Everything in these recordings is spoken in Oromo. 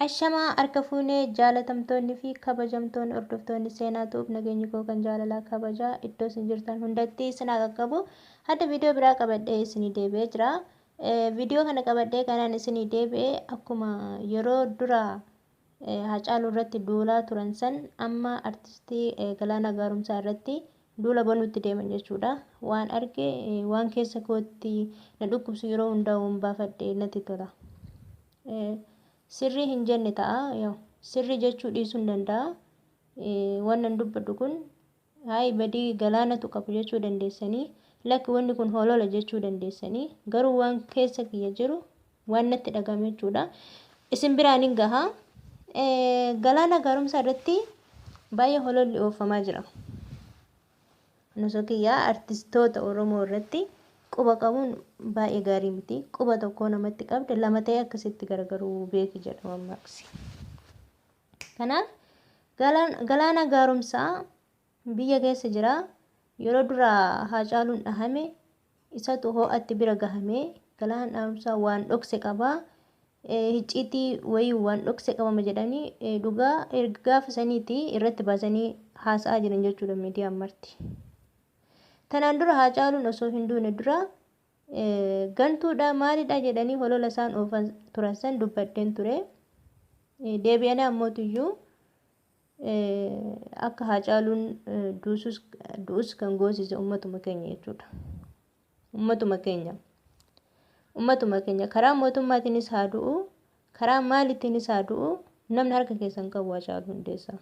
Ashamaa harka fuunee jaalatamtoonni fi kabajamtoonni hordoftoonni Seenaa Tube nageenyi koo kan jaalalaa kabajaa iddoo isin jirtan hundatti isin haa qaqqabu. Hadda viidiyoo biraa qabadhee isinii deebi'ee jira. Viidiyoo kana qabadhee kanaan isinii deebi'e akkuma yeroo dura Haacaaluu irratti duulaa turan san amma artistii Galaanaa Gaaromsaa irratti duula banuutti deeman jechuudha. Waan arge waan keessa kootti na dhukkubsu yeroo hundaa waan baafadhe natti tola. Sirrii hin jenne ta'a. Sirrii jechuu dhiisuu hin danda'a. Wannan dubbadhu kun hayi badii Galaanatu qabu jechuu dandeessanii, lakki wanni kun holola jechuu dandeessanii, garuu waan keessa kiyya jiru waan natti dhagahame jechuudha. Isin biraan hin gaha. Galaana Gaaromsaa irratti baay'ee hololli oofamaa jira. Osoo kiyyaa artistoota Oromoo irratti quba qabuun baay'ee gaarii miti. Quba tokkoo namatti qabde lama ta'ee akkasitti gargaruu beeki jedha mammaaksi. Kanaaf Galaanaa Gaaromsaa biyya keessa jira. Yeroo dura Haacaaluun dhahame isatu ho'atti bira gahame. Galaanaa Gaaromsaa waan dhokse qaba. Hicciitii wayii waan dhokse qabama jedhanii dhugaa erga gaafa saniiti irratti baasanii haasa'aa jiran jechuudha miidiyaan marti. Tanaan dura Haacaaluun osoo hin duune dura gantuudha maalidha jedhanii holola isaan oofan turan san dubbadheen ture. Deebi'anii ammootiyyuu akka Haacaaluun duusus du'us kan goosise ummatuma keenya jechuudha. Ummatuma keenya. Ummatuma keenya karaa mootummaatiinis haa du'u, karaa maalittiinis haa du'u, namni harka keessan qabu Haacaaluu Hundeessaa.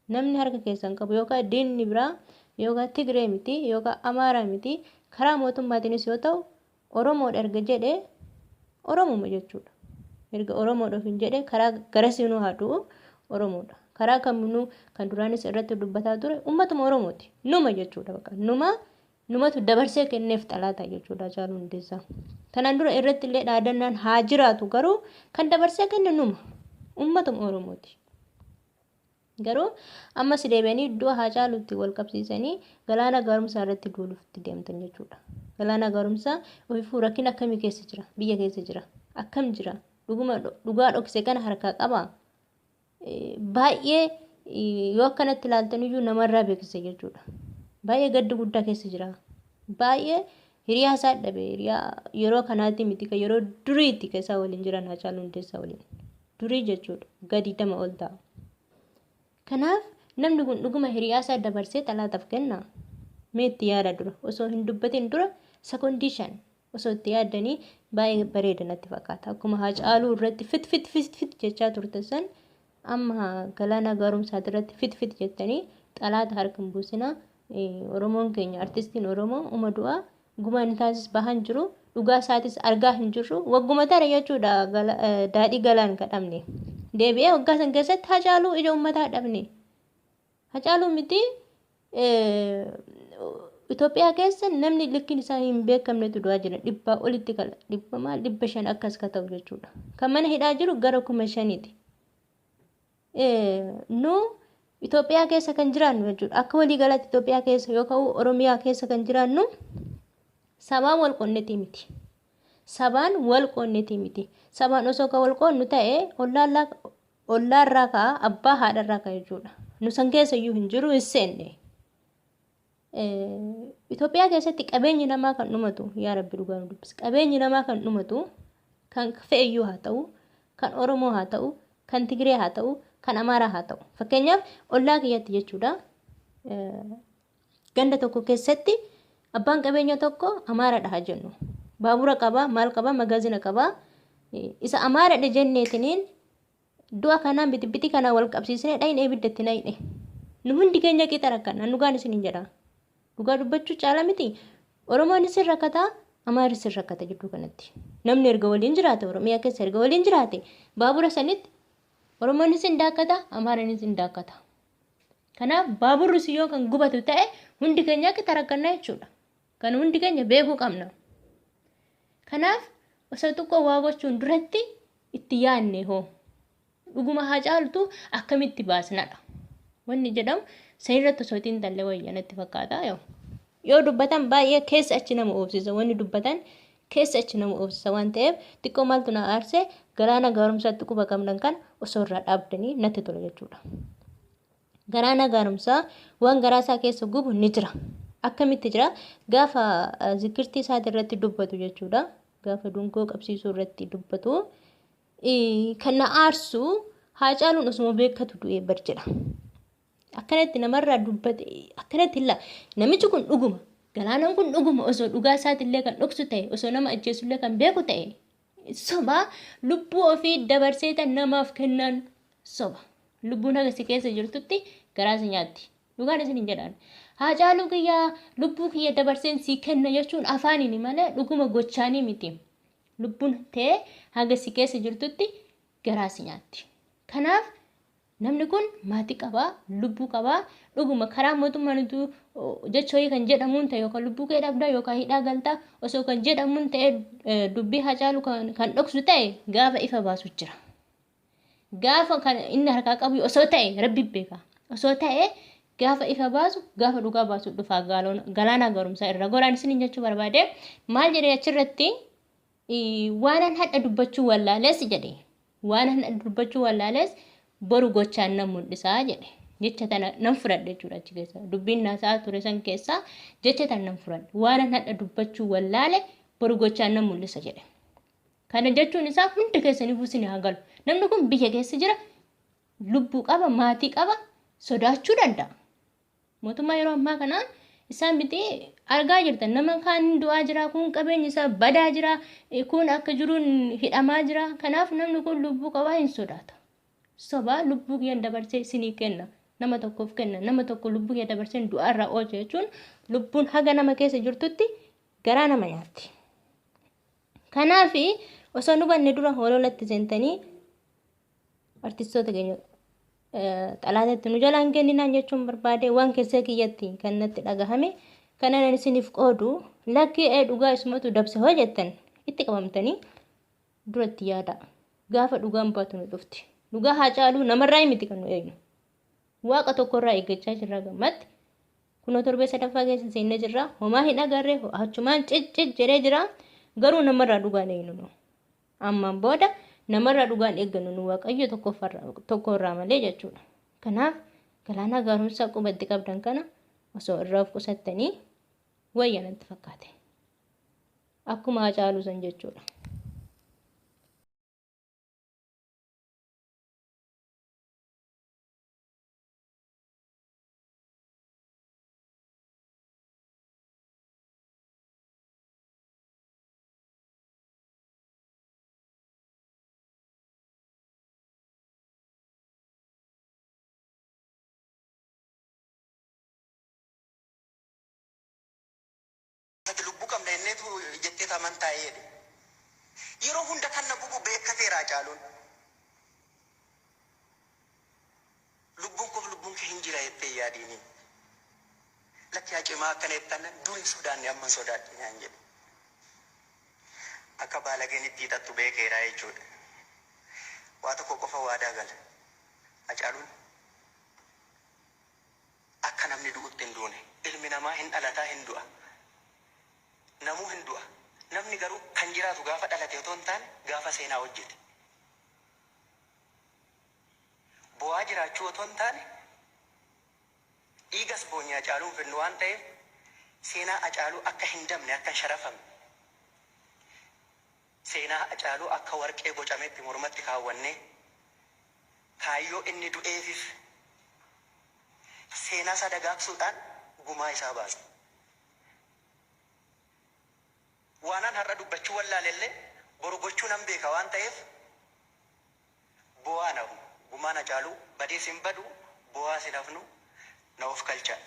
Namni harka keessan qabu yookaan diinni biraa yookaan Tigree miti yookaan Amaaraa miti karaa mootummaatiinis yoo ta'u Oromoodha erga jedhe Oromuma jechuudha. Erga Oromoodha ofiin jedhe karaa garasiinuu haa du'u Oromoodha. Karaa kaminuu kan duraanis irratti dubbataa ture ummatuma Oromooti. Numa jechuudha bakka. Numa numatu dabarsee kenneef xalaataa jechuudha Haacaaluu Hundeessaa. Kanaan dura irratti illee dhaadannaan haa jiraatu garuu kan dabarsee kenne numa. Ummatuma Oromooti. Garuu ammas deebi'anii du'a Haacaaluutti wal qabsiisanii Galaanaa Gaaromsaa irratti duuluutti deemtan jechuudha. Galaanaa Gaaromsaa ofiifuu rakkina akkamii keessa jira? Biyya keessa jira. Akkam jira? Dhuguma dhugaa dhokse kana harkaa qabaa? Baay'ee yoo akkanatti ilaaltan iyyuu namarraa beeksisa jechuudha. Baay'ee gaddi guddaa keessa jira. Baay'ee hiriyaa isaa dhabe. Hiriyaa yeroo kanaatti miti kan yeroo duriitti kan isaa waliin jiran Haacaaluu Hundeessaa waliin. Durii jechuudha. Waggaa 20 ol ta'a. Kanaaf namni kun dhuguma hiriyaa isaa dabarsee xalaataaf kenna? Mee itti yaada dura. Osoo hin dubbatin dura sekondii 5 osoo itti yaaddanii baay'ee bareeda natti fakkaata. Akkuma Haacaaluu irratti fit fit fit fit jechaa turte san amma Galaanaa Gaaromsaati irratti fit fit jettanii xalaata harka hin buusinaa. Oromoon keenya artistiin Oromoo uma du'aa gumaan isaatis bahaa hin jiru dhugaa isaatis argaa hin jirru wagguma tara jechuudha daadhii galaan ka dhabne deebi'ee waggaa san keessatti Hacaaluu ija ummataa dhabne Hacaaluu miti Itoophiyaa keessa namni likkiin isaa hin beekamnetu du'aa jira dhibbaa olitti kala dhibba maal 500 akkas ka ta'u jechuudha kan mana hidhaa jiru gara 5000ti. Nu Itoophiyaa keessa kan jiraannu jechuudha. Akka walii galaatti Itoophiyaa keessa yookaan Oromiyaa keessa kan jiraannu sabaan wal qoonnetii miti. Sabaan wal qoonnetii miti. Sabaan osoo kan wal qoonnu ta'e ollaarraa ka'a abbaa haadharraa ka'a jechuudha. Nu san keessa iyyuu hin jiru hin seenne. Itoophiyaa keessatti qabeenyi namaa kan dhumatu yaa Rabbi dhugaa nu dubbisi. Qabeenyi namaa kan dhumatu kan fe'eyyuu haa ta'u, kan Oromoo haa ta'u, kan Tigree haa ta'u, kan Amaaraa haa ta'u. Fakkeenyaaf ollaa kiyyatti jechuudha. Ganda tokko keessatti abbaan qabeenya tokko Amaaraadha haa jennu. Baabura qabaa, maal qabaa, magaazina qabaa. Isa Amaaraadha jenneetiniin Du'a kanaan bixibixii kanaan wal qabsiisnee dhayne ibidda itti nayne. Nu hundi keenya qixa rakkanna. Dhugaan isiniin jedha. Dhugaa dubbachuu caala miti. Oromoonis hin rakkata, Amaaris hin rakkata jidduu kanatti. Namni erga waliin jiraate Oromiyaa keessa erga waliin jiraate baabura sanitti Oromoonis hin daakkata, Amaarinis hin daakkata. Kanaaf baaburri sun yoo kan gubatu ta'e hundi keenya qixa rakkanna jechuudha. Kan hundi keenya beekuu qabna. Kanaaf osoo xiqqoo waa gochuun duratti itti yaadne hoo dhuguma Haacaalutu akkamitti baasnadha. Wanni jedhamu sanirratti osoo xiinxalle wayya natti fakkaata. Yoo dubbatan baay'ee keessa achi nama oofsisa. Wanni dubbatan keessa achi nama oofsisa waan ta'eef xiqqoo maaltu na aarse Galaana Gaaromsaatti quba qabdan kan osoo irraa dhaabdanii natti tola jechuudha. Galaana Gaaromsaa waan garaa isaa keessa gubu ni jira. Akkamitti jira? Gaafa zikirtii isaati irratti dubbatu jechuudha. Gaafa dungoo qabsiisuu irratti dubbatu. Kan na aarsu Haacaaluun osuma beekatu du'ee bar jedha. Akkanatti namarraa dubbate akkanatti illa namichi kun dhuguma Galaanaan kun dhuguma osoo dhugaa isaatillee kan dhoksu ta'e osoo nama ajjeesullee kan beeku ta'e soba lubbuu ofii dabarsee tan namaaf kennan soba. Lubbuun haga si keessa jirtutti garaa si nyaatti. Dhugaan isin hin jedhaan. Haacaaluu kiyyaa lubbuu kiyya dabarseen sii kenna jechuun afaaniini malee dhuguma gochaanii miti. Lubbuun tee haga si keessa jirtutti garaa si nyaatti. Kanaaf namni kun maatii qaba, lubbuu qaba, dhuguma karaa mootummaan utuu jecha wayii kan jedhamuun ta'e yookaan lubbuu kee dhabda yookaan hidhaa galta osoo kan jedhamuun ta'e dubbii Haacaaluu kan dhoksu ta'e gaafa ifa baasu jira. Gaafa kan inni harkaa qabu osoo ta'e rabbi beeka. Osoo ta'e gaafa ifa baasu gaafa dhugaa baasu dhufaa Galaanaa Gaaromsaa irra goraan isiniin jechuu barbaade maal jedhee achirratti waanan hadha dubbachuu wallaales jedhe waanan hadha dubbachuu wallaales boru gochaan nan mul'isaa jedhe jecha tana nan fudhadhe jechuudha achi keessa dubbiin naasaa ture san keessaa jecha tana nan fudhadhe waanan hadha dubbachuu wallaale boru gochaan nan mul'isa jedhe. Kana jechuun isaa hunda keessaniifuu isin haa galu. Namni kun biyya keessa jira, lubbuu qaba, maatii qaba, sodaachuu danda'a. Mootummaa yeroo ammaa kana isaan miti argaa jirtan nama kaan du'aa jira, kun qabeenyi isaa badaa jira, kun akka jiruun hidhamaa jira. Kanaaf namni kun lubbuu qabaa hin sodaata. Sobaa lubbuu kiyyan dabarsee isinii kenna. Nama tokkoof kenna. Nama tokko lubbuu kiyya dabarsee du'aarraa oolcha jechuun lubbuun haga nama keessa jirtutti garaa nama nyaatti. Kanaaf osoo nu banne dura hololatti seentanii artistoota keenya xalaatatti nu jalaan kenninaan jechuun barbaade waan keessa kiyyatti kan natti dhagahame kanan ani isiniif qoodu lakkii ee dhugaa isumatu dabse hoo jettan itti qabamtanii duratti yaada gaafa dhugaan baatu nu dhufti dhugaa haa caaluu namarraa miti kan nu eegnu Waaqa tokkorraa eeggachaa jirra gammatti. Kunoo torbee sadaffaa keessa seennee jirra. Homaa hin agarre achumaan cic cic jedhee jira. Garuu namarraa dhugaan eegnu nu. Ammaan booda namarraa dhugaan eeggannu nu Waaqayyo tokkorraa malee jechuudha. Kanaaf Galaanaa Gaaromsaa qubatti qabdan kana osoo irraa of qusattanii wayya natti fakkaate. Akkuma Hacaaluu san jechuudha. Ati lubbuu qabna jenneetu jetteetu amantaayii jedhe. Yeroo hunda kan na gubu beekkateera Hacaaluun. Lubbuun koof lubbuun kee hin jira jettee hin yaadiini. Lakki Hacee maa akkana jettaan dur hin sodaanne amman sodaadhe naan jedhe. Akka baalageen itti hiixattu beekeera jechuudha. Waa tokko qofa waadaa gala. Hacaaluun Akka namni du'utti hin duune. Ilmi namaa hin dhalata hin du'a. Namuu hin du'a. Namni garuu kan jiraatu gaafa dhalate otoo hin taane gaafa seenaa hojjete. Boo'aa jiraachuu otoo hin taane dhiigas boonye Hacaaluu hin fidnu waan ta'eef seenaa Hacaaluu akka hin dabne akka hin sharafamne seenaa Hacaaluu akka warqee bocametti mormatti kaawwannee kaayyoo inni du'eefif seenaa isaa dagaagsuudhaan gumaa isaa baasna. Waanan har'a dubbachuu wallaale illee boru gochuu nan beeka waan ta'eef boo'aa hin hafnu. Gumaan Hacaaluu badees hin badu, boo'aas hin hafnu, na ofkalchaa.